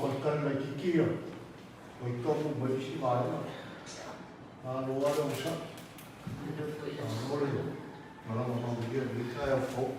faletali laitiiti ia, ua i tonu mai isi vaega. Malo lava le onosai. Malo le malaga manuia i lenei taeao fou.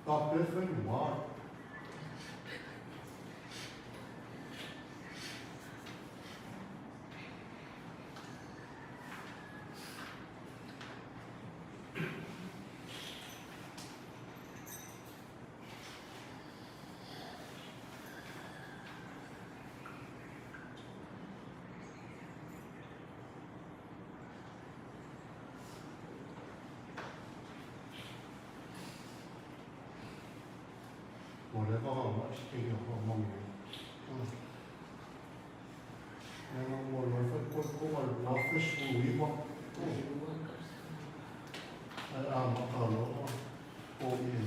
Faapea fai luma. Ua leva ona aumai se taimi o faamanuia. Leaga ua alu ai faikoikoga i le 2019. Ae amata loa foia.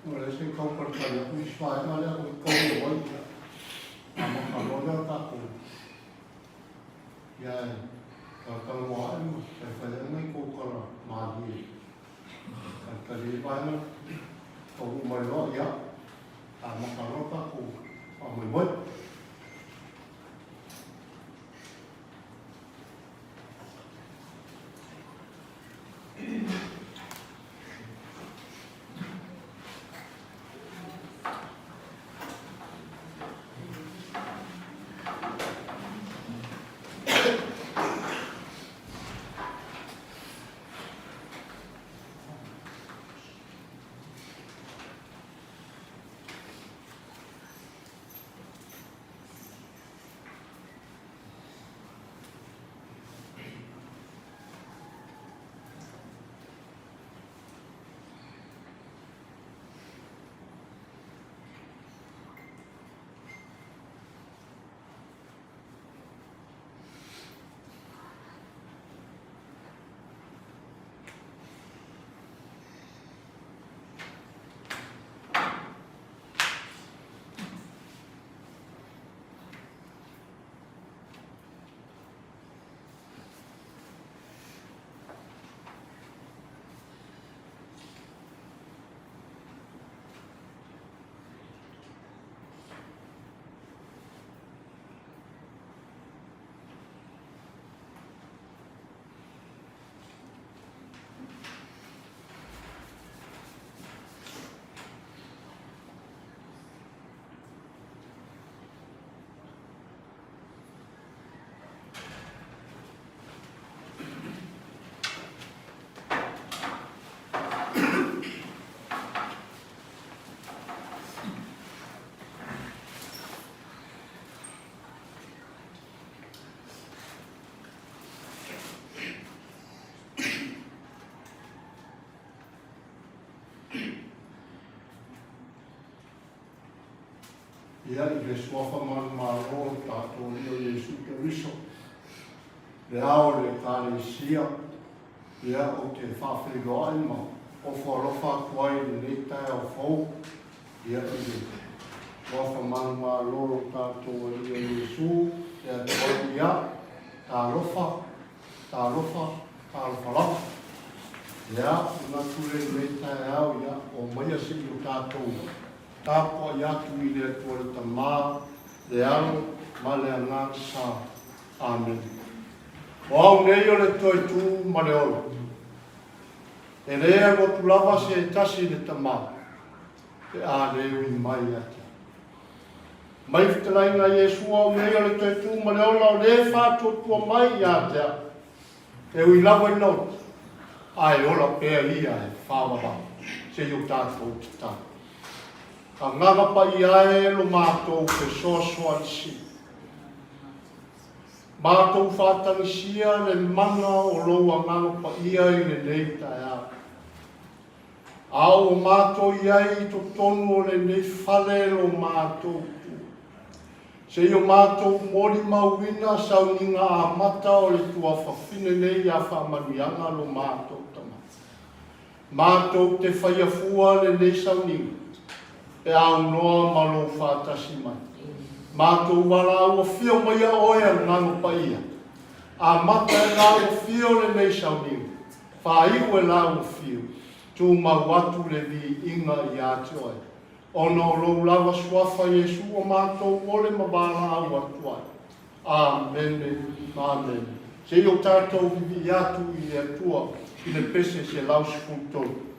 O le isi tau talitali atu isi vaega lea o i tau ai ia. Amata loa lea o tatou. Ia e talatala ae ma faifai ai nai tou tala malie. Talitali ai vaega taunuu mai loa ia amata loa tatou faamoemoe. Ia, i le Suafa manumalo o le tatou Alii o Iesu Keriso, le Ao o le Ekalesia, ia, ou te faafeiloai ma ofo alofa atu ai i lenei taeao fou, ia, i le Suafa manumalo o le tatou Alii o Iesu, e atu ai, ia, talofa, talofa, talofa lava. Ia, manatu lea i lenei taeao, ia, omaia se i o tatou Tapuai atu i le Atua le Tama, le Alo ma le Agaga Sa. Amene. O au nei o le toe tu ma le ola. E lē alu atu lava se tasi i le Tama, pe a lē ui mai ia te au. Mai fetalaiga a Iesu au nei o le toe tu ma le ola o lē faatuatua mai ia te au. E ui lava ina oti, ae ola pea ia e faavavau seia o tatou tatalo. Agaga paia e lo matou fesoasoani sili. Matou faatagisia le mana o lou Agaga Paia i lenei taeao. A ua matou i ai i totonu o lenei fale lo matou tu. Seia o matou molimauina sauniga amata o le tuafafine nei ia faamanuiaga lo matou tama. Matou te faia fua lenei sauniga pe a aunoa ma lou faatasi mai. Matou valaau afio maia oe Agaga Paia. Amata e lau afio lenei sauniga, faaiu e lau afio, tumau atu le viiga ia te oe. Ona o lou lava suafa Iesu ua matou ole ma valaau atu ai. Amene, amene. Se i o tatou vivii atu i le Atua i le pese 113.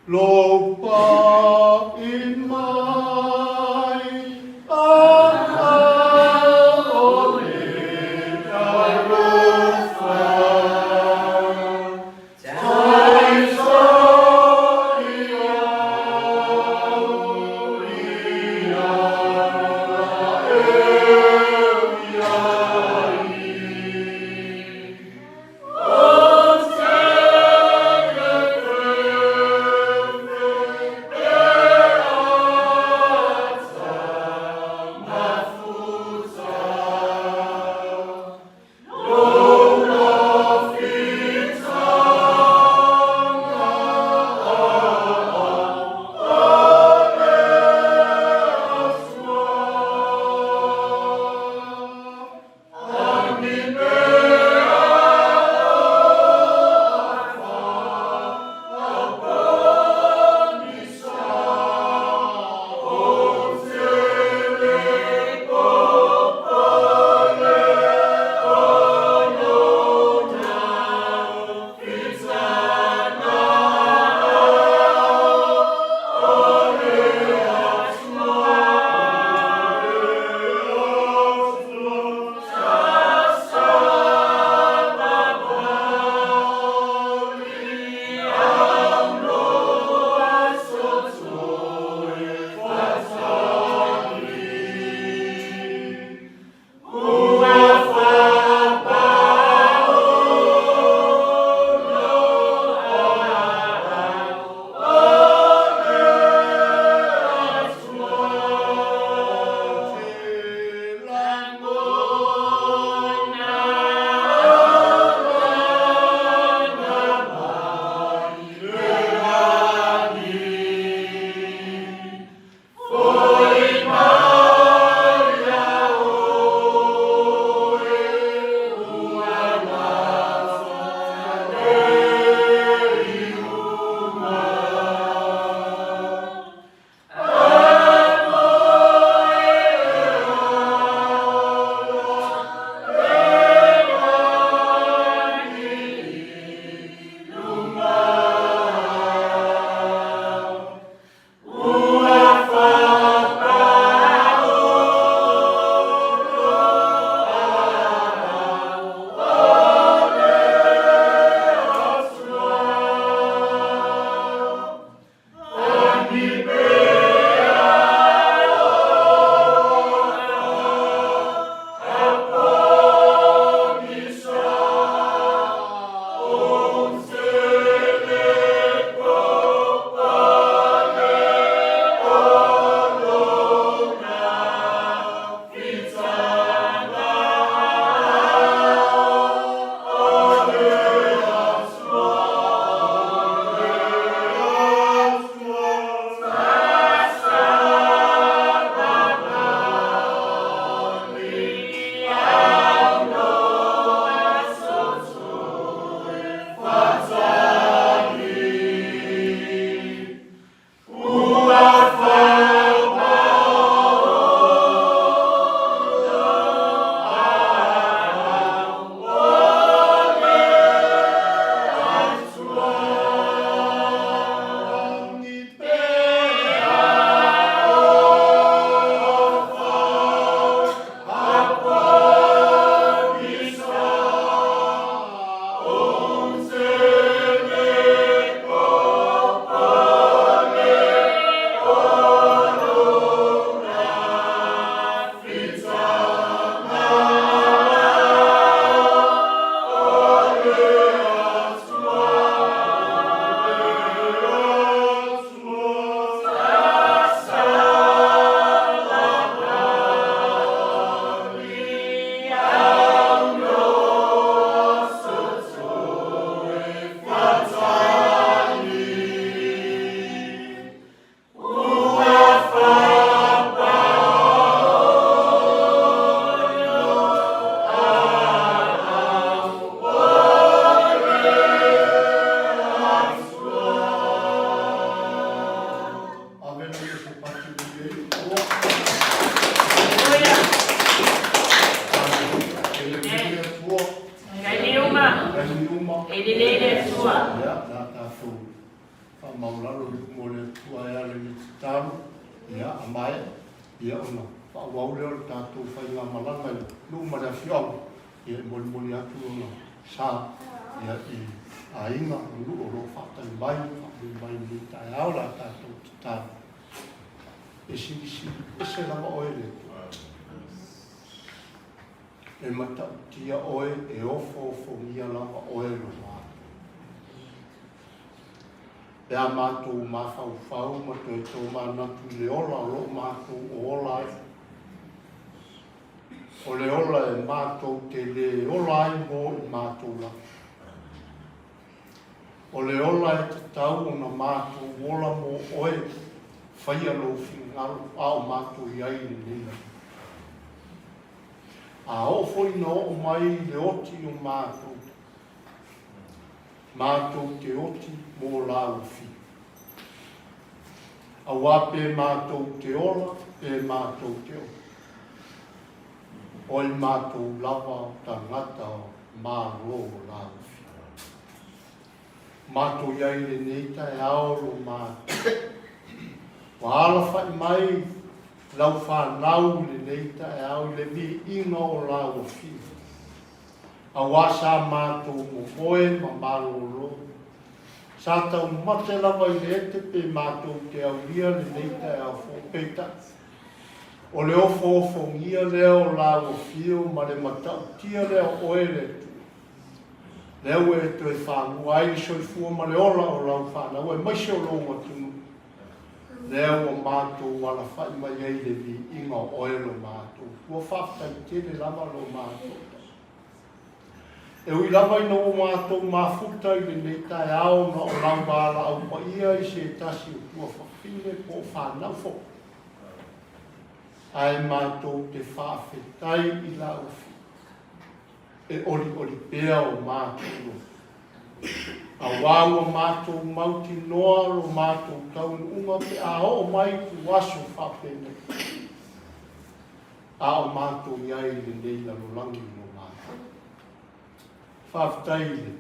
Lou pa'i mai ana o le alofa. Faamaualalo i le luma o le Atua e ala i le tatalo, ia, a maea, ia ona faaauau lea o le tatou faigamalaga i le nuu ma le afioaga, ia e molimoli atu lona sa, ia, i aiga ma nuu o lo o faatali mai, faamanuia mai i lenei taeao la tatou tatalo. E silisili ese lava oe le Atua. E matautia oe, e ofoofogia lava oe lo matou. Pe a matou mafaufau ma toe tomanatu i le ola o lo o matou o ola ai, o le ola e matou te lē ola ai mo i matou lava. O le ola e tatau ona matou ola mo oe, faia lou finagalo a o matou i ai i lenei lava. A oo foi ina oo mai i le oti o matou, matou te oti mo lauafi. Auā pe matou te ola, pe matou te oti, oi matou lava o tagata o Malo o lauafi. Matou i ai i lenei taeao lo matou. Ua alafai mai lau fanau i lenei taeao i le viiga o lauafi. Auā sa matou momoe ma malōlō. Sa taumate lava i le ete pe matou te aulia lenei taeao fou. Peitai, o le ofoofogia lea o lāua fio ma le matautia lea o oe le Atua, lea ua e toe faalua ai le soifua ma le ola o lau fanau aemaise o lou atunuu, lea ua matou alafai mai ai i le viiga o oe lo matou Atua. Faafetai tele lava lo matou Tama. E ui lava ina ua matou mafuta i lenei taeao ona o lau valaau paia i se tasi o tuafafine po o fanau foi, ae matou te faafetai i lau Afioga e olioli pea o matou loto, auā ua matou mautinoa lo matou taunuuga pe a oo mai ituaso faapenei, a o matou i ai i lenei lalolagi o matou. Faafetai i le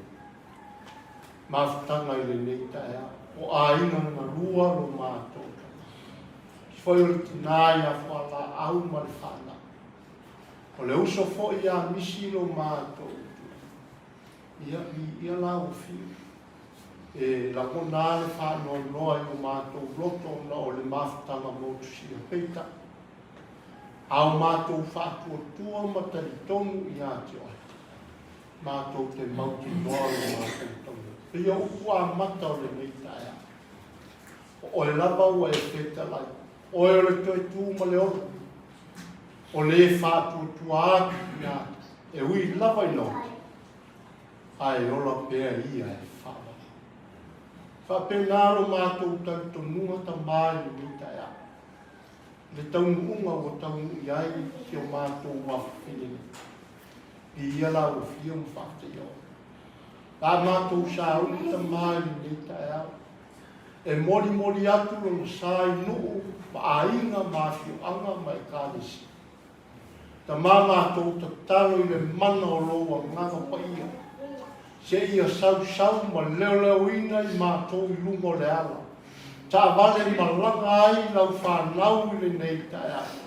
mafutaga i lenei taeao, o aiga na lua lo matou tama. Ki foi o le tinā ia Fualaau ma le fanau. O le uso foi ia Misi lo matou utu. Ia, viia la ua fiu. E lagona a le faanoanoa i o matou loto ona o le mafutaga motusia. Peitai, a o matou faatuatua ma talitonu ia te oe, matou te mautinoa lo matou taunuu. Pei o upu amata o lenei taeao. O oe lava ua e fetalai, oe o le toe tu ma le ola, o le faatuatua atu ia te, e ui lava ina oti, ae ola pea ia e faavavau. Faapena lo matou talitonuga Tama i lenei taeao, i le taunuuga ua taunuu i ai si o matou afafine nei. Viia la ua fia ma faafetaia oe. La matou sauni Tama i lenei taeao, e molimoli atu lona sa i nuu ma aiga ma afioaga ma Ekalesia. Tama matou tatalo i le mana o lou Agaga Paia, seia sausau ma leoleoina i matou i luga o le ala, taavale malaga ai lau fanau i lenei taeao,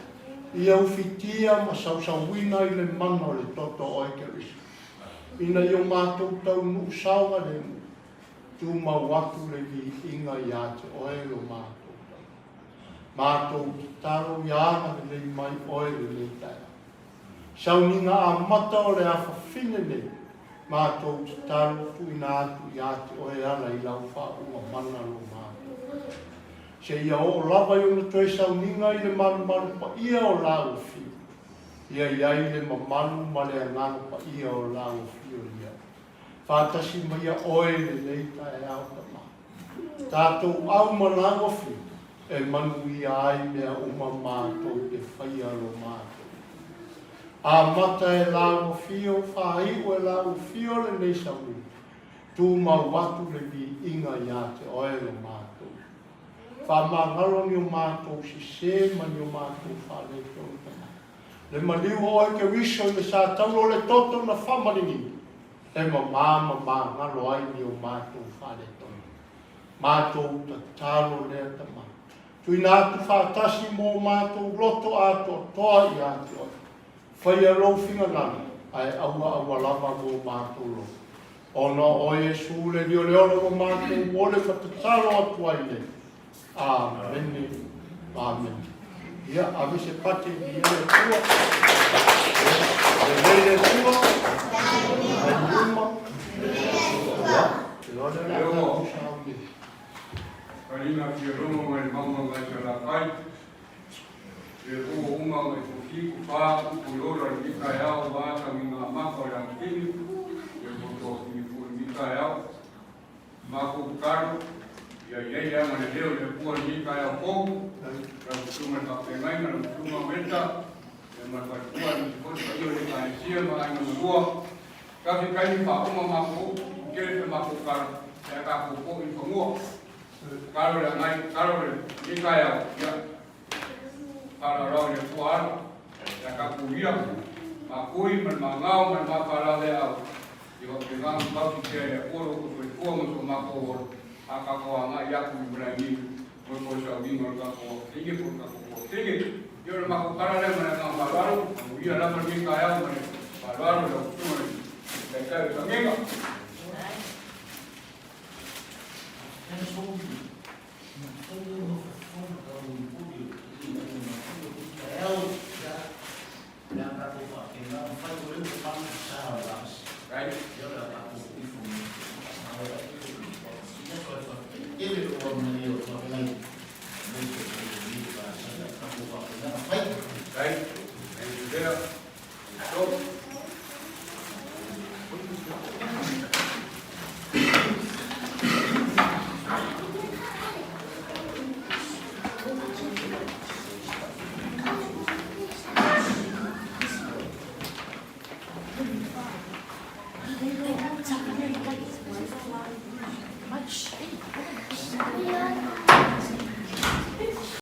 ia ufitia ma sausauina i le mana o le toto o oe Keriso, ina ia o matou taunuu saogalemu. Tumau atu le viiga ia te oe lo matou Tama. Matou tatalo ia agalelei mai oe lenei taeao. Sauniga amata o le afafine nei, matou tatalo tuuina atu ia te oe e ala i lau faauuga mana lo matou Tama. Seia oo lava i ona toe sauniga i le malumalu paia o lau afio, ia i ai le mamalu ma le agaga paia o lau afio ia. Faatasi maia oe i lenei taeao tama. Tatou au ma lau afio e manuia ai mea uma matou te faia lo matou. Amata e lau afio, faaiu e lau afio lenei sauniga, tumau atu le viiga ia te oe lo matou. Faamagalo ni o matou sese ma ni o matou faaletonu tama. Le maliu o oe Keriso i le sa taula o le toto na faamaliliu, e mamā ma magalo ai ni o matou faaletonu. Matou tatalo lea Tama. Tuuina atu faatasi mo matou loto atoatoa ia te Oe. Faia lou finagalo, ae aua aua lava mo matou loto. Ona o Iesu le Alii o le ola ua matou ole ma tatalo atu ai nei. Amene. Amene. Ia, ave se pate i le Atua. Lelei le Atua. Taimi uma. Ia, te loa lea o le a tatou sauni. Kalina fia logo mai le mauga mai Salafai, le ua uma mai fufi ku fa ku ku lola le mika eao wa tangi ngā maka o le angitini, le moto ni fu le mika eao. Ma ku karo, ia ia ia ma le leo le pua le mika eao kou, la kutunga le kapengainga, la kutunga meta, le ma le pua le misi foi le kaesia ma ainga malua. Ka fi kai fa uma ma ku, kele fe ma ku karo, ya ka ku po i fangua. Karo le ngai, karo le mika eao, ia para rau le pua alo, ya ka ku ia, ma kui ma ma ngao ma ma para le au. I wa pe ngā pau ki te le pua ro ku pua ma so ma ko oro. A ka ko anga ia ku i mura ni, mo ko sa wi ma ka ko tingi po ka ko tingi. Yo le ma ko kara le ma ngā pa aro, ia la ma ni ka eao ma le pa aro le ku ma le. Kai kai sa ngenga. Right? Right? And you there. So,